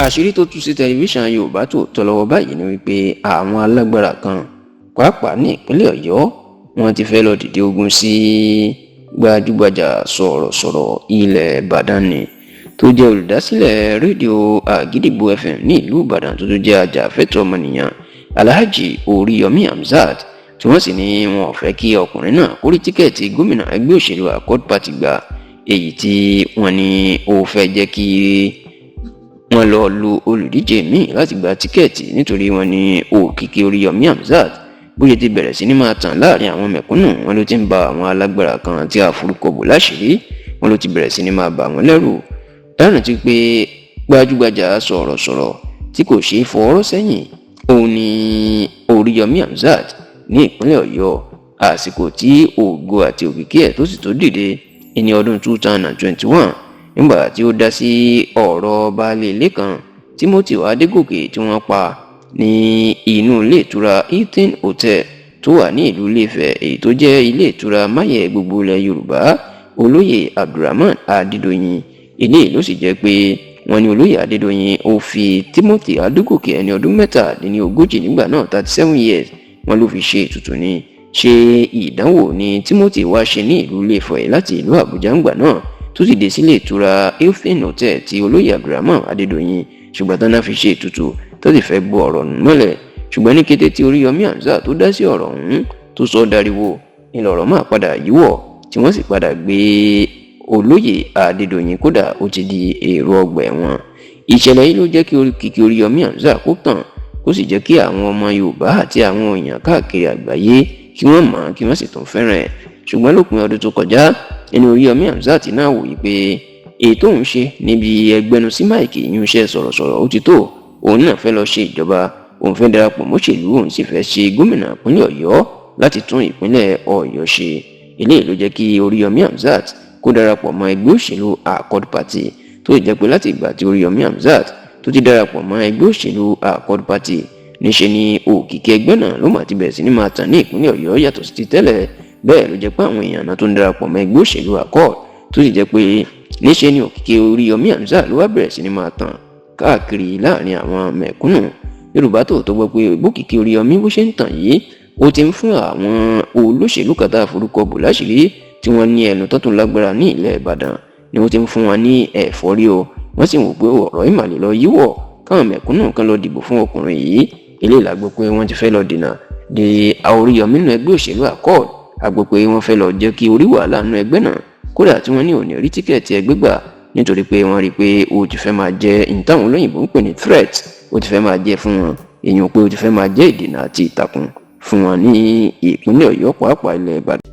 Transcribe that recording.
Àṣírí tó tú sí tẹlifíṣàn Yorùbá Tòótọ́ lọ́wọ́ báyìí ni wípé àwọn alágbára kan, pàápàá ní ìpínlẹ̀ Ọ̀yọ́, wọ́n ti fẹ́ lọ dìde ogun sí gbajúgbajà sọ̀rọ̀sọ̀rọ̀ ilẹ̀ Ìbàdàn ni, tó jẹ́ olùdásílẹ̀ rédíò Àgídìgbò FM ní ìlú Ìbàdàn, tó tún jẹ́ ajàfẹ́tọ̀ọ́ ọmọnìyàn, Alhaji Oríyọmí Hamzat, tí wọ́n sì ní wọn ò fẹ́ kí ọkùnrin náà kó rí tíkẹ́ẹ̀tì gómìnà ẹgbẹ́ òṣèlú Accord Party gbà, èyí tí wọ́n ní ó fẹ́ jẹ́ kí wọ́n lọ lu olùdíje míì láti gba tíkẹ́ẹ̀tì, nítorí wọ́n ní òkìkí Oríyọmí Hamzat bó ṣe ti bẹ̀rẹ̀ sí ní máa tàn láàrin àwọn mẹ̀kúnnù, wọn ló ti ń ba àwọn alágbára kan tí a forúkọ bò láṣìírí, wọn ló ti bẹ̀rẹ̀ sí ní máa bà wọ́n lẹ́rù. Ẹ rántí pé gbajúgbajà sọ̀rọ̀sọ̀rọ̀ tí kò ṣeé fọwọ́rọ́ sẹ́yìn òun ni Oríyọmí Hamzat ní ìpínlẹ̀ Ọ̀yọ́. Àsìkò tí ògo àti òkìkí ẹ̀ tó sì tó dìde ní ọdún 2021, nígbà tí ó dá sí ọ̀rọ̀ baálé ilé kan, Timothy Adégòkè, tí wọ́n pa ní inú ilé ìtura Hilton Hotel tó wà ní ìlú Ilé-Ifẹ̀, èyí tó jẹ́ ilé ìtura máyẹ̀ gbogbo ilẹ̀ Yorùbá, olóyè Abdulrahman Adédọ̀yìn. Eléyìí ló sì jẹ́ pé wọ́n ní olóyè Adédọ̀yìn ó fi Timothy Adégòkè, ẹni ọdún 37 nígbà náà, 37 years, wọ́n ló fi ṣe ètùtù ní. Ṣe ìdánwò ní Timothy wá ṣe ní ìlú Ilé-Ifẹ̀ láti ìlú Àbújá ńgbà náà, tó sì dé sílé ìtura Hilton Hotel ti olóyè Abdulrahman Adédọ̀yìn, ṣùgbọ́n tán náà fi ṣe ètùtù, tó sì fẹ́ bo ọ̀rọ̀ mọ́lẹ̀. Ṣùgbọ́n ní kété tí Oríyọmí Hamzat tó dá sí ọ̀rọ̀ ọ̀hún, tó sọ dariwo, ńlọrọ̀ máa padà yíwọ̀, tí wọ́n sì padà gbé olóyè Adédọ̀yìn, kódà ó ti di èrò ọgbà ẹ̀wọ̀n. Ìṣẹ̀lẹ̀ yìí ló jẹ́ kí òkìkí Oríyọmí Hamzat kó tàn, kó sì jẹ́ kí àwọn ọmọ Yorùbá àti àwọn èèyàn káàkiri àgbáyé kí wọ́n mọ̀, kí wọ́n sì tún fẹ́ràn ẹ̀. Ṣùgbọ́n lópin ọdún tó kọjá, ẹni Oríyọmí Hamzat náà wòye pé ètò òun ṣe níbi ẹgbẹ́nu sí máìkì ìyún iṣẹ́ sọ̀rọ̀sọ̀rọ̀ ó ti tó, òun náà fẹ́ lọ ṣe ìjọba, òun fẹ́ darapọ̀ mọ́ṣèlú, òun sì fẹ́ ṣe gómìnà ìpínlẹ̀ Ọ̀yọ́ láti tún ìpínlẹ̀ Ọ̀yọ́ ṣe. Eléyìí ló jẹ́ kí Oríyọmí Hamzat kó darapọ̀ mọ́ ẹgbẹ́ òṣèlú Accord Party, tó jẹ́ pé láti ìgbà tí Oríyọmí Hamzat tó ti darapọ̀ mọ́ ẹgbẹ́ òṣèlú Accord Party, níṣe ni òkìkí ẹgbẹ́ náà ló mà ti bẹ̀rẹ̀ sí ní máa tàn ní ìpínlẹ̀ Ọ̀yọ́ yàtọ̀ sí ti tẹ́lẹ̀. Bẹ́ẹ̀ ló jẹ́ pé àwọn èèyàn náà tó ń darapọ̀ mọ́ ẹgbẹ́ òṣèlú Accord, tó sì jẹ́ pé níṣe ni òkìkí Oríyọmí Hamzat ló wá bẹ̀rẹ̀ sí ní máa tàn káàkiri láàrin àwọn mẹ̀kúnnù. Yorùbá Tòótọ́ gbọ́ pé bókìkí Oríyọmí bó ṣe ń tàn yìí, ó ti ń fún àwọn olóṣèlú kan tá a forúkọ bò láṣìírí, tí wọ́n ní ẹnu tó tún lágbára ní ilẹ̀ Ìbàdàn, ni wọ́n ti ń fún wọn ní ẹ̀fọ́rí o. Wọ́n sì wò pé ọ̀rọ̀ ìmàlè lọ yíwọ̀, káwọn mẹ̀kúnnù kan lọ dìbò fún ọkùnrin yìí. Eléyìí la gbọ́ pé wọ́n ti fẹ́ lọ dènà de Oríyọmí nínú ẹgbẹ́ òṣèlú Accord. A gbọ́ pé wọ́n fẹ́ lọ jẹ́ kí orí wàhálà nínú ẹgbẹ́ náà, kódà tí wọ́n ní ò ní rí tíkẹ́ẹ̀tì ẹgbẹ́ gbà, nítorí pé wọ́n rí i pé ó ti fẹ́ máa jẹ́ ìtàwọn olóyìnbó ń pè ní threat, ó ti fẹ́ máa jẹ́ fún wọn, èèyàn pé ó ti fẹ́ máa jẹ́ ìdènà àti ìtàkùn fún wọn ní ìpínlẹ̀ Ọ̀yọ́, pàápàá ilẹ̀ Ìbàdàn.